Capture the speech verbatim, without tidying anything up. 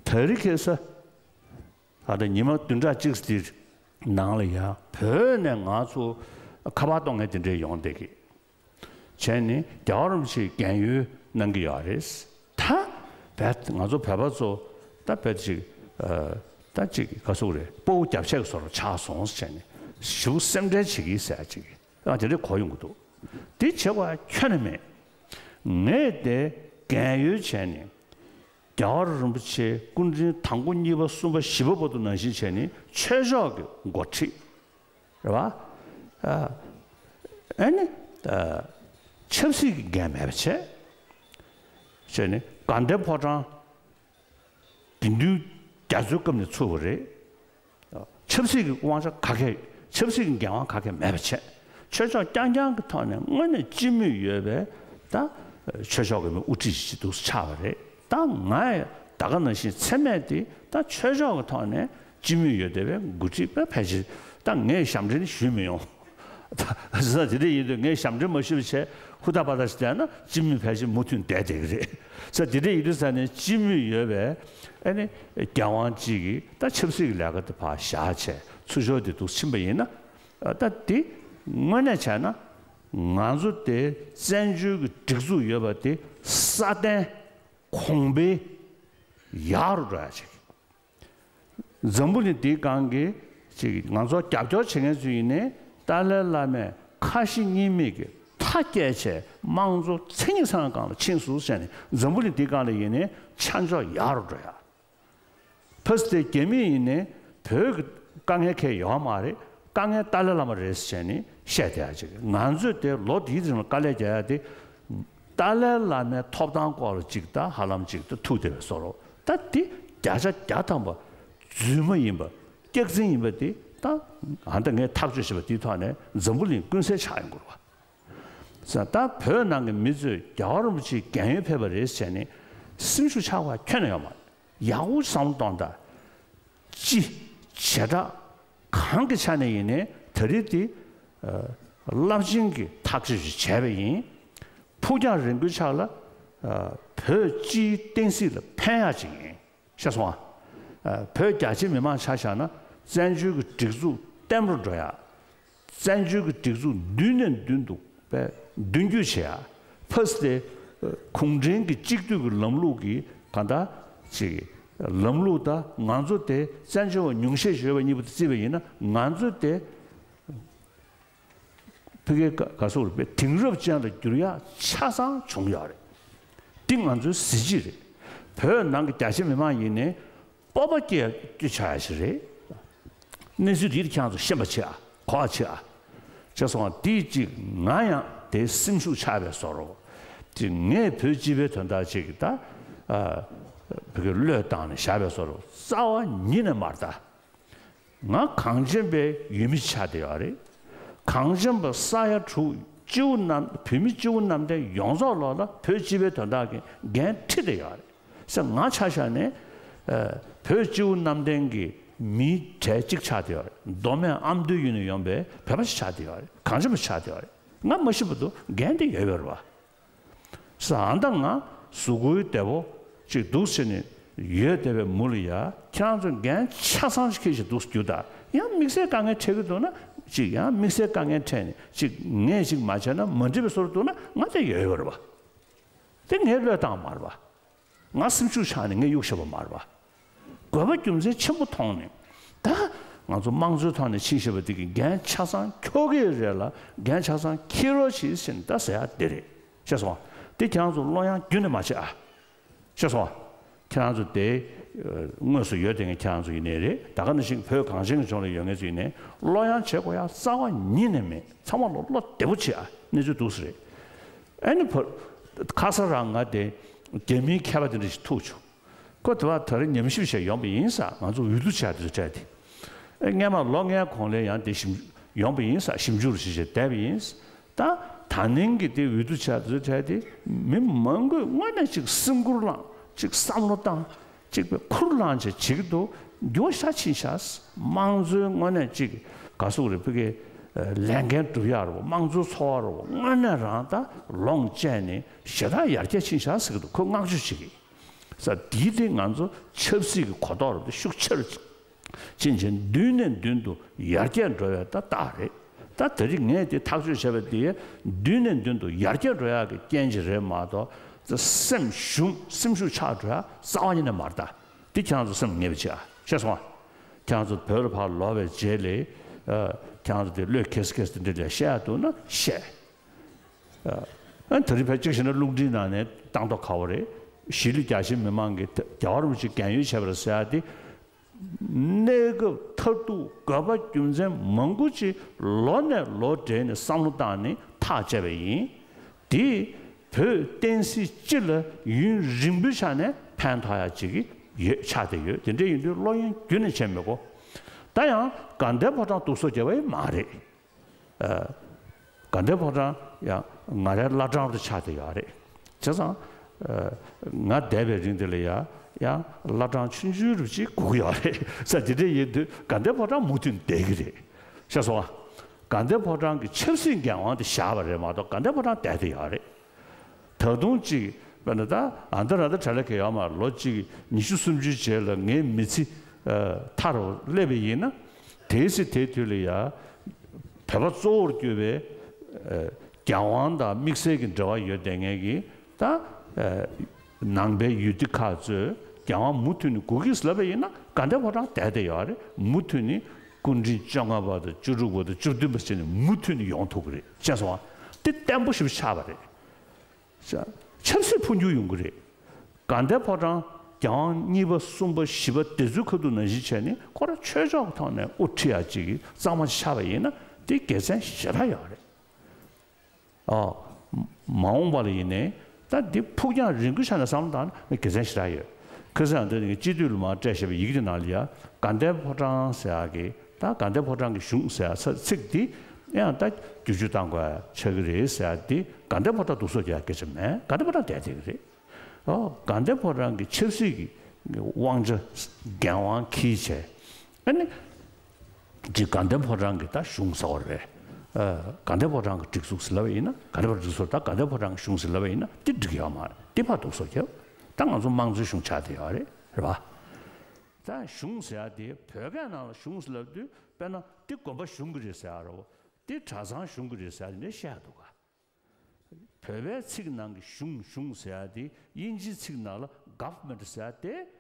ད་རེས་ཁ་སང་ད་ལྟ་ཉི་མ་བདུན་ཕྲག་གཅིག་འདིའི་ནང་ལ་ཡ་བོད་ནས་ང་ཚོ་ཁ་པར་གཏོང་མཁན་དེ་འདྲས་ཡོང་བསྡད་ཀྱི། བྱས་ནས་རྒྱལ་བ་རིན་པོ་ཆེས་རྒན་ཡོལ་གནང་གི་ཡོད་རེད། ད་བས་ང་ཚོ་བོད་པ་ཚོ་ད་བས་ཅིག་ཨ། ད་ཅིག་ག་ཟེར་དགོས་རེད། སྤོ་བོ་རྒྱབ་ཆས་ཀྱི་བཟོ་འདྲ་ཆགས་སོང་ཟེར་ནས་ཞེ་པོ་སེམས་ཁྲལ་བྱེད་ཀྱི་ཟེར་ཅིག་ཨ། དེ་འདྲས་གོ་ཡོང་གི་འདུག། དེ་བྱེད་དགོས་ཡ་ཁྱོན་ནས་མེད། ངས་དེ་རྒན་ཡོལ་བྱས་ནས་རྒྱལ་བ་རིན་པོ་ཆེ་སྐུ་ཕྲེང་དང་པོ་གཉིས་པ་གསུམ་པ་བཞི་པ་བར་དུ་ནང་བཞིན་བྱས་ནས་ཆོས་ཕྱོགས་ཀྱི་འགོ་ཁྲིད། རེད་བ། ཨ་ཨ་ནི་ཨ་ཆབ་སྲིད་ཀྱི་འགན་མེད་པ་བྱས། བྱས་ནས་དགའ་ལྡན་ཕོ་བྲང་དགེ་འདུན་རྒྱ་མཚོའི་སྐབས་ནས་ཚུགས་པ་རེད། ཆབ་སྲིད་ཀྱི་དབང་ཆ་ག་གེ་ཆབ་སྲིད་ཀྱི་འགན་དབང་ག་གེ་མེད་པ་བྱས། ཆོས་ཕྱོགས་རྐྱང་རྐྱང་གི་ཐོག་ནས་དངོས་གནས་སྤྱི་མོས་ཡོད་པའི་ད་ཆོས་ཕྱོགས་ཀྱི་མི་དབུ་ཁྲིད་ཅིག་འདུག་ཆགས་པ་རེད། ད་ང་ཡང་ད་ག་ནང་བཞིན་མཚན་སྨད་དེ་ད་ཆོས་ཕྱོགས་ཀྱི་ཐོག་ནས་སྤྱི་མོས་ཡོད་བསྡད་པའི་འགོ་ཁྲིད་པ་ཕལ་ཆེར། ད་ངས་ཞབས་འདྲེན་ཞུས་མི་ཡོང་། ད་ཟེར་ན་དེ་འདྲ་ཡིན་དུས་ངས་ཞབས་འདྲེན་མ་ཞུས་པ་བྱས་ཧུར་ཐག་པ་ཐག་ཞིག་བསྡད་ན་སྤྱི་མོས་ཕལ་ཆེར་མུ་མཐུད་བསྡད་བསྡད་ཀྱི་རེད། ཟེར་དེ་འདྲ་ཡིན་དུས་ས་ནས་སྤྱི་མོས་ཡོད་པའི་ཨ་ནི་རྒྱལ་དབང་གཅིག་གིས་ད་ཆབ་སྲིད་ཀྱི་ལས་ཀ་དེ་ཕར་བཞག་བྱས་ཚུར་ཕྱོགས་དེ་འདུག་ཕྱིན་པ་ཡིན་ན། ད་དེ་དངོས་གནས་བྱས་ན་ང་ཚོ་དེ་བཙན་བྱོལ་གྱི་སྒྲིག་འཛུགས་ཡོད་པ་དེ་སྲ་བརྟན་གོང་འཕེལ་ཡག་རུ་འགྲོ་ཡ་ཅིག། འཛམ་བུ་གླིང་འདིའི་སྒང་གི་ཅིག་ང་ཚོ་རྒྱབ་སྐྱོར་བྱེད་མཁན་ཚོ་ཡིན་ནའི་ཏཱ་ལའི་བླ་མས་ཁ་ཞེ་གཉིས་མེད་ཀྱི་མཐའ་བསྐྱལ་བྱས་དམངས་གཙོ་མཚན་ཉིད་ཚང་སྒང་ལ་ཕྱིན་སོང་ཟེར་ནས་འཛམ་བུ་གླིང་འདིའི་སྒང་ལ་ཡིན་ནའི་ཆ་འཇོག་ཡག་རུ་འགྲོ་ཡ། ཕ་སི་ཏེ་རྒྱ་མི་ཡིན་ནའི་བོད་ཀྱི་དཀའ་ངལ་གང་ཡང་ཡོད་མ་རེད། དཀའ་ངལ་ཏཱ་ལའི་བླ་མ་རེད་ཟེར་ནས་བཤད་བསྡད་ཡ་ཅིག། ང་ཚོས་དེ་ལོ་འདིའི་རིང་ལ་དཀའ་ལས་རྒྱག་ཡ་དེ་ཏཱ་ལའི་བླ་མའི་ཐོབ་ཐང་སྐོར་ལ་ཅིག་ད་ཧ་ལམ་ཅིག་ད་ཐུག་བསྡད་པའི་བཟོ་འདྲ། ད་དེ་བརྒྱ་ཆ་བརྒྱ་ཐམ་པ་རྫུན་མ་ཡིན་པ་སྐྱག་རྫུན་ཡིན་པ་དེ་ད་ཨ་ད་ངས་ཐག་གཅོད་བྱས་པ་དེའི་ཐོག་ནས་འཛམ་བུ་གླིང་ཀུན་གསལ་ཆགས་ཡོང་གི་རེད་བ། ཟེར་ད་བོད་ནང་གི་མི་ཚོས་རྒྱལ་བ་རིན་པོ་ཆེའི་རྒན་ཡོལ་ཕེབས་པ་རེད་ཟེར་ནས་སེམས་ཤུགས་ཆག་པ་ཁྱོན་ནས་ཡོད་མ་རེད། ཡག་པོ་བསམ་བློ་གཏོང་དང་། སྤྱི་བྱེ་བྲག་གང་གི་ཆ་ནས་ཡིན་ནའི་ད་རེས་དེ་རླབས་ཆེན་གྱི་ཐག་གཅོད་ཅིག་བྱས་པ་ཡིན། ཕུགས་རྒྱང་རིང་པོའི་ཆ་ལ་བོད་སྤྱིའི་བསྟན་སྲིད་ལ་ཕན་ཡག་ཅིག་ཡིན། ཤེས་སོང་ཨ། བོད་རྒྱ་ཆེ་མི་མང་ཆ་བཞག་ན་བཙན་བྱོལ་གྱི་སྒྲིག་འཛུགས་བརྟན་པོར་འགྲོ་ཡ། བཙན་བྱོལ་གྱི་སྒྲིག་འཛུགས་མདུན་ནས་མདུན་དུ་དཔེ་མདུན་སྐྱོད་བྱེད་ཡ། ཕ་སི་ཏེ་གུང་ཁྲན་གྱི་གཅིག་སྡུད་ཀྱི་ལམ་ལུགས་ཀྱི་གང་ལྟར་ཅིག་ལམ་ལུགས་དང་ང་ཚོ་དེ་བཙན་བྱོལ་བ་ཉུང་ཤས་ཤིག་ཡོད་པ་གཉིས་པོ་དེ་བརྩིས་པ་ཡིན་ན་ང་ཚོ་དེ། ཕ་གིའི་ག་ག་སོགས་རུ་དཔེ་དེང་རབས་ཅན་ལ་འགྱུར་ཡག་ཆ་ཚང་བྱུང་ཡོད་རེད། འདི་ང་ཚོའི་གཟི་བརྗིད་རེད། བོད་ནང་གི་རྒྱ་ཆེ་མི་མང་ཡིན་ནའི་སྤོབས་པ་སྐྱེ་སྐྱེ་ཆོག་ཡ་ཞིག་རེད། གནས་ཚུལ་འདི་ཁྱེད་རང་ཚོ་ཤེས་པ་བྱེད་ཨ། གོ་བ་བྱེད་ཨ། བྱས་སོང་བ་འདིས་ཅིག་ང་ཡང་དེ་སེམས་ཤུགས་ཆག་པའི་བཟོ་འདྲ། ཅིག་ངས་བོད་སྤྱི་པའི་དོན་དག་ཅིག་ད་ཨ་བོད་ཀྱི་བློས་བཏང་ནས་བཞག་པའི་བཟོ་འདྲ་རྩ་བ་ཉིད་ནས་མ་རེད་ད། ང་གངས་ཅན་པའི་ཡུལ་མི་ཆགས་བསྡད་ཡོད་རེད། གངས་ཅན་པ་ས་ཡ་དྲུག་སྤྱི་བོ་གནམ་བོད་མི་སྤྱི་བོ་གནམ་བསྟན་ཡོངས་རྫོགས་ལོག་ལ་བོད་སྤྱི་པའི་དོན་དག་གི་འགན་འཁྲི་བསྡད་ཡོད་རེད། ཟེར་ང་ཆ་བཞག་ནས་ཨ་བོད་སྤྱི་བོ་གནམ་བསྟན་གྱི་མིའི་གྲས་གཅིག་ཆགས་བསྡད་ཡོད་རེད། མདོ་སྨད་ཨ་མདོའི་ཡུལ་ནས་ཡོང་པའི་བོད་པ་ཞིག་ཆགས་བསྡད་ཡོད་རེད། གངས་ཅན་པ་ཆགས་བསྡད་ཡོད་རེད། ང་མ་ཤི་བར་དུ་འགན་དེ་ཡོད་ཡོད་རེད་བ། ཟེར་ཨ་ད་ང་གཟུགས་པོའི་བདེ་པོ་ཅིག་འདུག་ཟེར་ནས་ཡོད་བསྡད་པའི་མུ་ལ་ཡ་ཁྱེད་རང་ཚོ་འགན་ཆ་ཚང་ཞིག་འཁྱེར་ཞིག་འདུག་རྒྱུ་ད་ཡང་དམིགས་བསལ་དཀའ་ངལ་འཕྲད་ཀྱི་འདུག་ན་ཅིག་ཡང་དམིགས་བསལ་དཀའ་ངལ་འཕྲད་ནས་ཅིག་ངས་ཅིག་མ་བྱས་ན་མ་འགྲིག་པའི་བཟོ་འདྲ་འདུག་ན་ང་དེ་ཡོད་ཡོད་རེད་བ། དེ་ངའི་བློས་བཏང་མ་རེད་བ། ང་སེམས་ཤུགས་ཆག་ནས་ངས་གཡུག་བཞག་པ་མ་རེད་བ། དགོས་པ་རྒྱུ་མཚན་ཆེན་པོ་མཐོང་ནས་ད་ང་ཚོ་དམངས་གཙོའི་ཐོག་ནས་ཕྱིན་བཞིན་པ་འདི་གི་འགན་ཆ་ཚང་འཁྱོག་གི་རེད་ལ་འགན་ཆ་ཚང་འཁྱེར་རོགས་བྱེད་ཟེར་ནས་ད་ཟེར་ཡ་འདི་རེད། ཤེས་སོང་བ། དེ་ཁྱེད་རང་ཚོ་བློ་ཡང་རྒྱུན་ནས་མ་བྱེད་ཨ། ཤེས་སོང་བ། ཁྱེད་རང་ཚོ་དེ་དངོས་སུ་ཡོད་དེ་ངས་ཁྱེད་རང་ཚོ་ཡིན་ནའི་རེད། ད་ག་ནང་བཞིན་བོད་གངས་ཅན་གྱི་ལྗོངས་ལ་ཡོད་མཁན་ཚོ་ཡིན་ནའི་བློ་ཡང་བྱེད་དགོས་ཡ་རྩ་བ་ཉིད་ནས་མེད། ཚང་མ་ལོ་བློ་བདེ་པོ་བྱེད་ཨ། གནས་ཚུལ་འདུག་སེ་རེད། ཨ་ནི་བོད་ཁ་སང་རང་ང་དེ་རྒྱ་མིའི་མཁས་པ་དེ་འདྲ་ཞིག་ཐུག་བྱུང་། ཁོ་དེ་བ་ད་རེས་ཉམས་ཞིབ་བྱས་ཡོང་པ་ཡིན་ས། ང་ཚོ་འོས་བསྡུ་བྱས་དེ་ཚོ་སྤྲད་དེ། ཨེ་སྔས་མ་ལོ་ལྔའི་གོང་ལ་ཡང་དེ་ཞིབ་ཡོང་པ་ཡིན་ས། ཞིབ་འཇུག་རུ་ཞིག་བྱས་བསྡད་པ་ཡིན། ད་ད་ནིང་གི་དེ་འོས་བསྡུ་བྱས་དེ་ཚོ་བྱས་དེ་མི་མང་པོས་དངོས་གནས་ཅིག་སེམས་ཁུར་བླངས་ཅིག་བསམ་བློ་བཏང་ཅིག་པའི་ཁུར་བླངས་བྱས་བྱེད་ཀྱི་འདུག། འགྱུར་བ་ཤ་ཕྱིན་ཤག། དམངས་གཙོའི་དངོས་གནས་ཅིག་ག་སོག་རེད་ཕ་གི་ལས་འགན་སྒྲུབ་ཡག་རེད་བ། དམངས་གཙོའི་འཚོ་བ་རེད་བ། དངོས་གནས་རང་ད་ལོངས་སྤྱད་ནས་ཞེ་དྲག་ཡར་རྒྱས་ཕྱིན་ཤག་ཟེར་གྱི་འདུག། ཁོས་བསྔགས་བརྗོད་བྱེད་ཀྱི། ས་དེའི་སྟེང་ང་ཚོ་ཆབ་སྲིད་ཀྱི་གོ་རྟོགས་རབ་ཏུ་ཤུགས་ཆེ་རུ་ཕྱིན་ཕྱིན་མདུན་ནས་མདུན་དུ་ཡར་རྒྱས་འགྲོ་བའི་ད་རྟགས་རེད། ད་དེ་རིང་ངས་དེ་ཐག་གཅོད་བྱས་པ་དེ་མདུན་ནས་མདུན་དུ་ཡར་རྒྱས་འགྲོ་ཡག་གི་རྐྱེན་ཅིག་རེད་མ་གཏོགས། སེམས་ཞུམ་སེམས་ཤུགས་ཆག་འགྲོ་ཡག་རྩ་བ་ཉིད་ནས་མ་རེད། ད་དེ་ཁྱེད་རང་ཚོ་སེམས་ངེས་པ་བྱེད་ཨ། ཤེས་སོང་ཨ། ཁྱེད་རང་ཚོ་བོད་ལ་ཕར་ལོག་པའི་རྗེས་ལ་ཨ། ཁྱེད་རང་ཚོ་དེ་བློས་འཁེལ་སེ་འཁེལ་སེ་དེ་འདྲ་ལ་བཤད་ཡག་འདུག་ན་བཤད། ཨ། ད་རེས་ཕལ་ཆེར་བཤད་ན་རླུང་འཕྲིན་ནང་ནས་བཏང་མདོག་ཁ་པོ་རེད། གཞིས་ལུས་རྒྱ་ཆེ་མི་མང་གིས་རྒྱལ་བ་རིན་པོ་ཆེ་རྒན་ཡོལ་བྱས་པ་རེད་ཟེར་ཡག་དེ། གནས་སྐབས་མཐར་ཐུག་དགོས་པ་རྒྱུ་མཚན་མང་པོ་ཅིག་ལོ་ནས་ལོ་བགྲེས་ནས་བསམ་བློ་བཏང་ནས་ཐག་བཅད་པ་ཡིན། དེས་བོད་བསྟན་སྲིད་སྤྱི་ལ་ཡུན་རིང་པོའི་ཆ་ནས་ཕན་ཐོགས་ཡག་ཅིག་ཡོད་ཆགས་བསྡད་ཡོད། དེ་འདྲ་ཡིན་དུས་བློ་གཡེང་རྒྱུན་ནས་བྱེད་མི་དགོས། ད་ཡང་དགའ་ལྡན་ཕོ་བྲང་སྡུག་སོ་རྒྱབ་པ་ཡང་མ་རེད། ཨ། དགའ་ལྡན་ཕོ་བྲང་ཡང་ང་རའི་བླ་བྲང་དུ་ཆགས་བསྡད་ཡོད་རེད། བྱས་ཙང་། ཨ། ང་འདས་པའི་རིང་འདི་ལ་ཡང་ཡང་བླ་བྲང་ཆུང་ཆུང་རུ་ཅིག་སྒུག་གི་ཡོད་རེད། ས་དེ་འདྲ་ཡིན་དུས་དགའ་ལྡན་ཕོ་བྲང་མུ་མཐུད་བསྡད་ཀྱི་རེད། ཤེས་སོང་ཨ། དགའ་ལྡན་ཕོ་བྲང་གི་ཆབ་སྲིད་འགན་དབང་དེ་བཞག་པ་རེད་མ་གཏོགས་དགའ་ལྡན་ཕོ་བྲང་བསྡད་བསྡད་ཡོད་རེད། ད་དུང་གཅིག་དཔེར་ན་ད་ཨ་མདའ་ར་མདའ་གྲ་ལ་གེ་ཡོད་མ་རེད། ལོ་གཅིག་ཉི་ཤུ་སུམ་ཅུའི་རྗེས་ལ་ངའི་མི་ཚེ་ཨ་མཐའ་རུ་སླེབས་པ་ཡིན་ན། དེའི་ཚེ་དེའི་དུས་ལ་ཡ་བོད་པ་གཙོ་བོར་གྱུར་པའི་ཨ་རྒྱལ་དབང་དང་དམིགས་བསལ་གྱི་འབྲེལ་བ་ཡོད་བསྡད་མཁན་གྱི་ད་ཨ་ནང་པའི་ཡུལ་སྡེ་ཁག་ཚོས་རྒྱལ་དབང་མུ་མཐུད་ནས་དགོས་ཀྱི་ལབ་པ་ཡིན་ན་དགའ་ལྡན་ཕོ་བྲང་བསྡད་བསྡད་ཡོད་རེད། མུ་མཐུད་ནས་སྐུ་ཕྲེང་བཅོ་ལྔ་པ་དང་བཅུ་དྲུག་པ་དང་བཅུ་བདུན་པ་བྱས་ནས་མུ་མཐུད་ནས་ཡོང་ཐུབ་ཀྱི་རེད། ཤེས་སོང་ཨ། དེ་བརྟན་པོ་ཞེ་པོ་ཆགས་པ་རེད། ཆབ་སྲིད་འཕོ་འགྱུར་ཡོང་གི་རེད། དགའ་ལྡན་ཕོ་བྲང་རྒྱལ་དབང་གཉིས་པ་གསུམ་པ་བཞི་པ་དེ་ཚོའི་ཁ་ཐུག་ནང་བཞིན་བྱས་ནས་ཁོ་རང་ཆོས་ཕྱོགས་ཀྱི་ཐོག་ནས་དབུ་ཁྲིད་ཡག་ཅིག་གཙང་མ་ཆགས་པ་ཡིན་ན་དེ་དགེ་མཚན་ཞེ་དྲག་ཡོད་རེད། ཨ། མ་འོངས་པ་ལ་ཡིན་ནའི་ད་འདི་ཕུགས་རྒྱང་རིང་པོའི་ཆ་ནས་བསམ་བློ་བཏང་ན་དགེ་མཚན་ཞེ་དྲག་ཡོད། ཁ་སང་འདི་ནི་སྤྱི་འཐུས་ལ་མར་སྤྲད་བཞག་པའི་ཡི་གེ་དེ་ནང་ལ་ཡ་དགའ་ལྡན་ཕོ་བྲང་ཟེར་ཡག་གི་ད་དགའ་ལྡན་ཕོ་བྲང་གི་གཞུང་ཟེར་ཡག་ཚིག་འདི་ཡང་ད་བསྒྱུར་བཅོས་བཏང་དགོས་ཆགས་ཀྱི་རེད་ཟེར་ཡག་འདི་དགའ་ལྡན་ཕོ་བྲང་སྡུག་སོ་རྒྱག་སྐད་ཆ་མེད། དགའ་ལྡན་ཕོ་བྲང་བསྡད་བསྡད་ཀྱི་རེད། ཨོ། དགའ་ལྡན་ཕོ་བྲང་གི་ཆབ་སྲིད་ཀྱི་དབང་ཆ་འགན་དབང་འཁྱེར་བྱས། ཨ་ནི། ཅིག་དགའ་ལྡན་ཕོ་བྲང་གི་ད་གཞུང་ཟེར་བ་རེད། ཨ། དགའ་ལྡན་ཕོ་བྲང་གི་སྒྲིག་འཛུགས་ཟེར་ལབ་པ་ཡིན་ན་དགའ་ལྡན་ཕོ་བྲང་སྒྲིག་འཛུགས་ད་དགའ་ལྡན་ཕོ་བྲང་གི་གཞུང་ཟེར་ལབ་པ་ཡིན་ན་དེ་འགྲིག་གི་ཡོད་མ་རེད། དེ་ཕར་འདུག་སོ་རྒྱབ། ད་ང་ཚོ་དམངས་གཙོའི་གཞུང་ཆགས་བསྡད་ཡོད་རེད། རེད་པ། ད་གཞུང་ཟེར་ཡག་དེ་བོད་སྐད་ནང་ལ་གཞུང་ཟེར་ལབ་དུས་དཔེར་ན་དེ་དགོན་པ་གཞུང་གི་རེད་ཟེར་ཡག་རེད་པ། དེ་གྲྭ་ཚང་གཞུང་གི་རེད་ཟེར་ཡག་དེ་འདྲ་བཤད་ཡག་འདུག་ག་བོད་པའི་ཚིག་ནང་གི་གཞུང་གཞུང་ཟེར་ཡག་དེ་དབྱིན་ཇིའི་ཚིག་ནང་ལ་government ཟེར་ཡག་དེ་